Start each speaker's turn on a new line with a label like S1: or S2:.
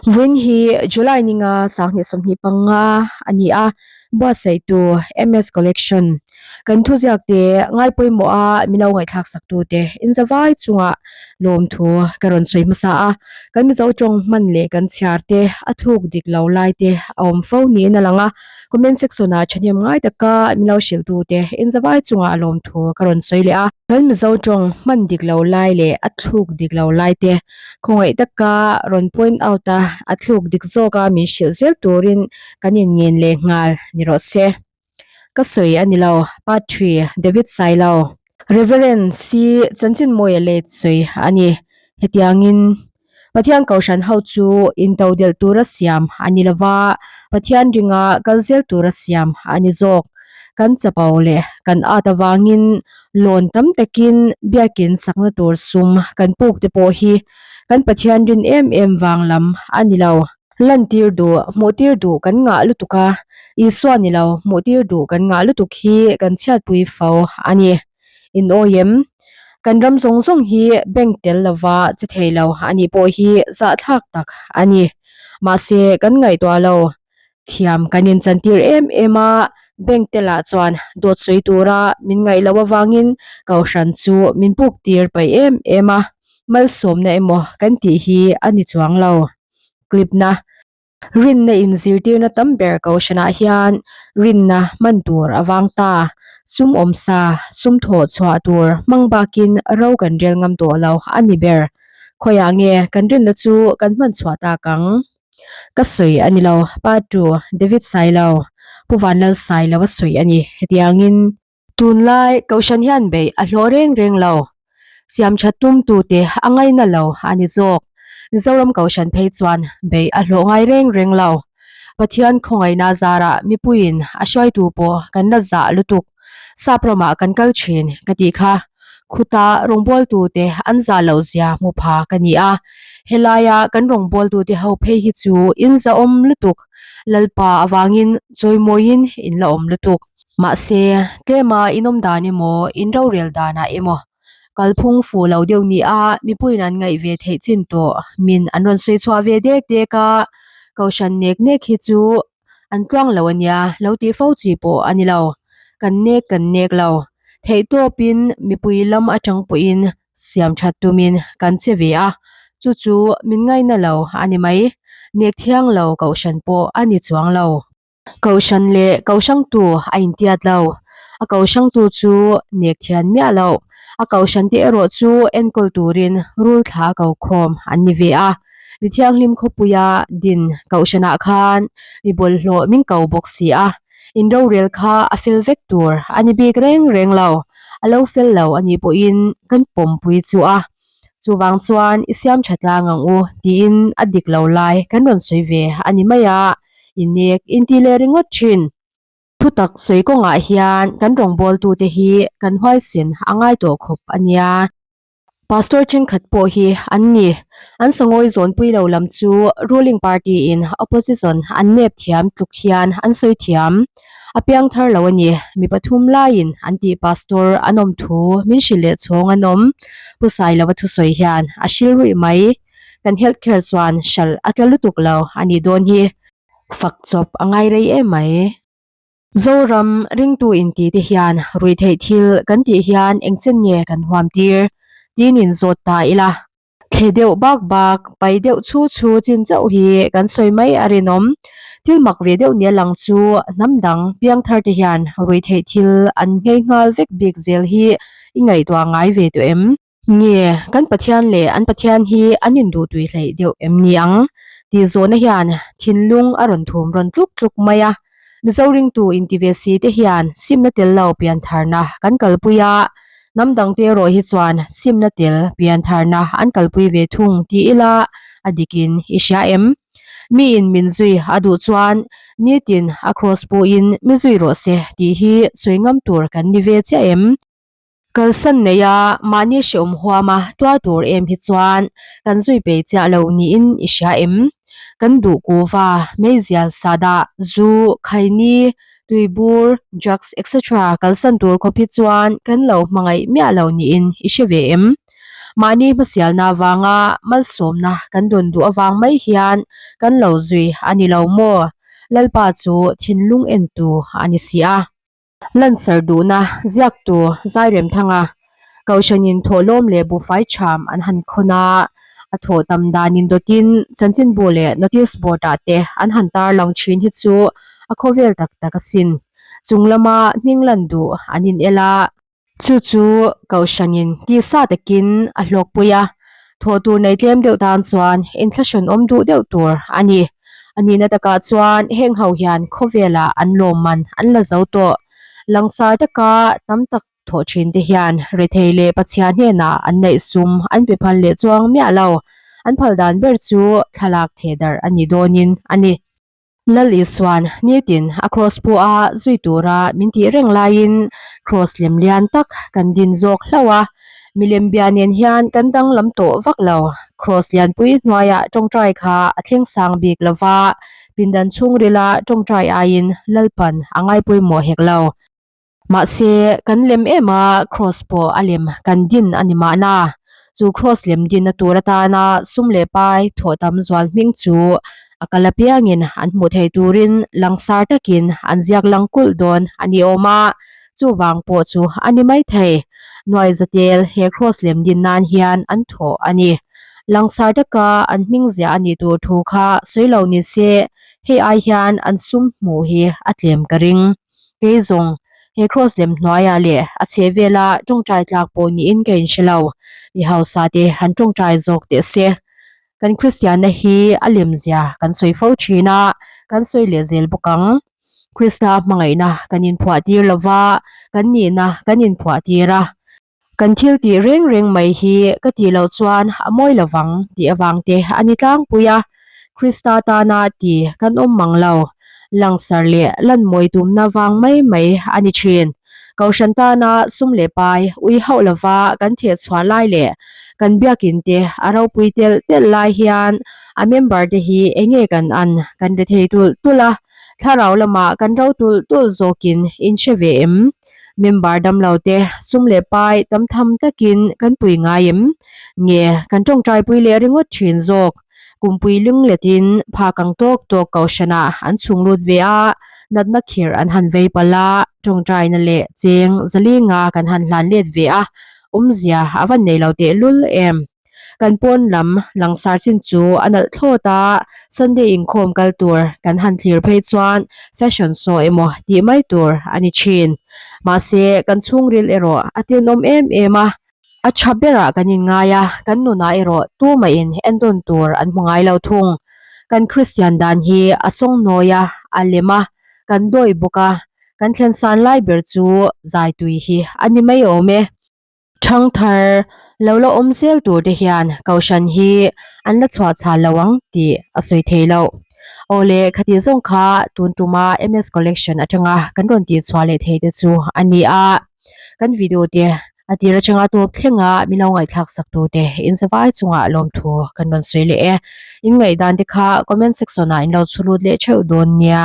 S1: Vawiin hi July ninga 2025 a ni a, buatsaihtu MS Collection kan thuziak te ngai pawimawh a min lo ngaihthlak sak tu te inzavai chungah lawmthu ka rawn sawi hmasa a, kan Mizo tawng hman leh kan chhiar te a thluk dik lo lai te a awm fo niin a lang a, comment section ah thahnem ngai taka min lo hrilh tu te inzavai chungah lawmthu ka rawn sawi leh a. Kan Mizo tawng hman dik lo lai leh a thluk dik lo lai te khawngaih taka rawn point out a, a thluk dik zawka min hrilh zel turin kan inngen leh nghal ni rawh se. Ka sawi a ni lo, Patri David Sailo, Reverend C Chanchinmawia let sawi a ni. Hetiangin Pathian Kohhran ho chu intodelh tura siam a ni lova, Pathian ringa kal zel tura siam a ni zawk. Kan chapo leh kan at avangin lawn tam takin biakin sakna tur sum kan puk te pawh hi kan Pathian rin em em vang lam a ni lo. Lantir duh, hmuhtir duh kan ngah lutuk a, Isua ni lo, hmuhtir duh kan ngah lutuk hi kan chhiatpui fo a ni. In awi em? Kan ram zawng zawng hi bank tel lova che thei lo a nih pawh hi zahthlak tak a ni. Mahse, kan ngaihtuah lo. Thiam kan inchantir em em a, bank te lah chuan dawt sawi tura min ngaih loh avangin kohhran chu min puktir paih em em a, malsawmna emaw kan tih hi a ni chuang lo. Clip-na. Rinna inzirtirna tam ber kohhranah hian rinna hman tur a vang ta. Sum awmsa, sum thawh chhuah tur hmang bakin ro kan rel ngam tawh lo a ni ber. Khawiah nge kan rinna chu kan hman chhuah tak ang? Ka sawi a ni lo, Pa Tu, David Sailo, Pu Vanlal Sailo a sawi a ni. Hetiangin. Tunlai Kohhran hian beih a hlawh reng reng lo. Siamthat tumtute a ngaina lo a ni zawk. Mizoram Kohhran phei chuan beih a hlawh ngai reng reng lo. Pathian khawngaihna zarah mipuiin a hruaitu pawh kan la zah lutuk. Sap ramah kan kal thin ka tih kha. Khuta rawngbawltute an zah loh zia hmu pha ka ni a. Helaia kan rawngbawltute ho phei hi chu in zahawm lutuk. Lalpa avangin chawimawiin in la awm lutuk. Mahse, tlema inawm dan emaw, in rorel danah emaw kalphung fuh lo deuh nia mipuiin an ngaih ve theih chin tawh min an rawn sawi chhuah ve dek dek a, kohhran nek nek hi chu an tluang lo ania lo tih fo chi pawh a ni lo. Kan nek kan nek lo. Theihtawpin mipui lam atang pawhin siam that tumin kan che ve a, chu chu min ngaina lo a ni mai. Nek thiang lo kohhran pawh a ni chuang lo. Kohhran leh Kohhrangtu a intiat lo. A Kohhrangtu chu nek thian miah lo. A Kohhrante erawh chu enkawl turin rul thla ko khawm an ni ve a. Mi thianghlim khawpuia din Kohhranah khan mi bawlhhlawh min ko bawk si a. In rorel kha a fel vek tur a ni bik reng reng lo. A lo fel lo a nih pawhin kan pawmpui chu a. Chuvang chuan i siam tha tlang ang u tiin a dik lo lai kan rawn sawi ve a ni mai a. I nek inti leh ringawt thin. Thutak sawi kawngah hian kan rawngbawltute hi kan huaisin a ngai tawh khawp a nia. Pastor thenkhat pawh hi an ni. An sangawi zawnpui lo lam chu ruling party in opposition an nep thiam tluk hian an sawi thiam. A piang thar lo a ni. Mi pathum laiin an tih pastor an awm thu min hrilh leh chhawng an awm. Pu Sailova thusawi hian a hrilh ruih mai. Kan health care chuan hralh a tla lutuk lo a nih dawn hi. Fak chawp a ngai rei em mai. Zoram ringtu inti te hian ruihtheih thil kan tih hian engchen nge kan huam tir tiin in zawt ta ila. Thle deuh bak bak, pai deuh chhu chhu chin chauh hi kan sawi mai a rinawm. Thil mak ve deuh nia lang chu hnam dang piangthar te hian ruihtheih thil an nghei nghal vek bik zel hi i ngaihtuah ngai ve tawh em? Nge, kan Pathian leh an Pathian hi an induhtui hleih deuh em ni ang? Tih zawhna hian thinlung a rawn thum rawn tluk tluk mai a. Mizo ringtu inti ve si te hian simna tel lo piantharna kan kalpui a, hnam dangte erawh hi chuan simna tel piantharna an kalpui ve thung ti ila a dikin i hria em? Miin min zui a duh chuan nitin a kraws puhin mi zui rawh se tih hi sawi ngam tur kan ni ve chiah em? Kalsan neia mahni hreawm huama tuar tur em hi chuan kan zui pei chiah lo niin i hria em? Kan duh kuva, meizial, sahdah, zu, khaini, tuibur, drugs etc. Kalsan tur khawp hi chuan kan lo hmangaih miah lo niin i hre ve em? Mahni hmasialna avanga malsawmna kan dawn duh avang mai hian kan lo zui a ni lo maw? Lalpa chu thinlung entu a ni si a. Lansar duhna ziaktu Zairemthanga Kohhranin thawhlawm leh buhfai ṭham an han khawn a, a thawh tam danin dawtin chanchinbu leh notice board ah te an han tarlang ṭhin hi chu a khawvel tak tak asin. Chung lama hming lan duh an in el a. Chu chu Kohhranin tisa takin a hlawkpui a, thawh tur nei tlem deuh tan chuan inthlahrun awm duh deuh tur a ni. A nihna takah chuan heng ho hian khawvelah an lawmman an la zo tawh. Langsar taka tam tak thawh thin te hian rethei leh Pathian hnenah an neih sum an pe phal leh chuang miah lo. An phal dan ber chu thlalak theh darh a ni dawnin a ni. Lal Isuan nitin a kraws pawha zui tura min tih reng laiin kraws lem lian tak kan din zawk hlauh a, milem bia nen hian kan danglam tawh vak lo. Kraws lianpui hnuaiah tawngtai kha a thleng sang bik lo va, pindan chhungrila tawngtai aiin Lalpan a ngaipawimawh hek lo. Mahse, kan lem em a, kraws pawh a lem kan din a ni mahna. Chu kraws lem dinna tur atana sum leh pai thawh tam zual hming chu a kal apiangin an hmuh theih turin langsar takin an ziak lang kulh dawn a ni awm a, chuvang pawh chu a ni maithei. Nuai zatel he kraws lem din nan hian an thawh a ni. Langsar taka an hming ziah a nih tur thu kha sawi lo ni se, hei ai hian an sum hmuh hi a tlem ka ring. Kei zawng, he kraws lem hnuaiah leh a chheh vela tawngtai tlak pawh niin ka inhre lo. Mi hausa te han tawngtai zawk teh se. Kan Kristianna hi a lemzia kan sawi fo thin a, kan sawi leh zel bawk ang. Krista hmangaihna kan inphuah tir lova, kan nihna kan inphuah tir a. Kan thil tih reng reng mai hi ka tih loh chuan a mawi lo vang tih avang te a ni tlangpui a, Krista tana ti kan awm mang lo, langsar leh lan mawi tumna vang mai mai a ni thin. Kohhran tana sum leh pai ui hauh lova kan theh chhuah lai leh kan biakin te a ropui telh telh lai hian a member te hi enge kan an kan ri thei tulh tulh a, thlarau lamah kan ro tulh tulh zawkin in hre ve em? Member damlo te sum leh pai tam tham takin kan pui ngai em? Nge kan tawngtai pui leh ringawt thin zawk? Kumpui ling letin phak ang tawk tawk kohhranah an chhung lut ve a, natna khirh an han vei palh a, tawngtaina leh cheng zalinga kan han hlan let ve a, awmzia a van nei lo tehlul em? Kan pawn lam langsar chin chu a nalh thlawt a, Sunday inkhawm kal tur kan han thlir phei chuan fashion show emaw tih mai tur a ni thin. Mahse, kan chhungril erawh a tenawm em em a, a tha berah kan inngai a, kan nunah erawh tumahin endawn tur an hmu ngai lo thung. Kan Kristian dan hi a sawngnawi a, a lem a, kan dawih bawk a, kan thlen san lai ber chu zaitui hi a ni mai awm e. Thangthar lo la awm zel tur te hian Kohhran hi an la chhuah chhah lo ang tih a sawi thei lo. Awle khati zawng kha tun tuma MS Collection atanga kan rawn tih chhuah leh thei te chu a ni a. Kan video te a tir atanga tawp thlenga min lo ngaihthlak sak tur te in zavai chungah lawmthu kan rawn sawi leh e. In ngaihdan te kha comment section ah in lo chhu lut leh theuh dawn nia.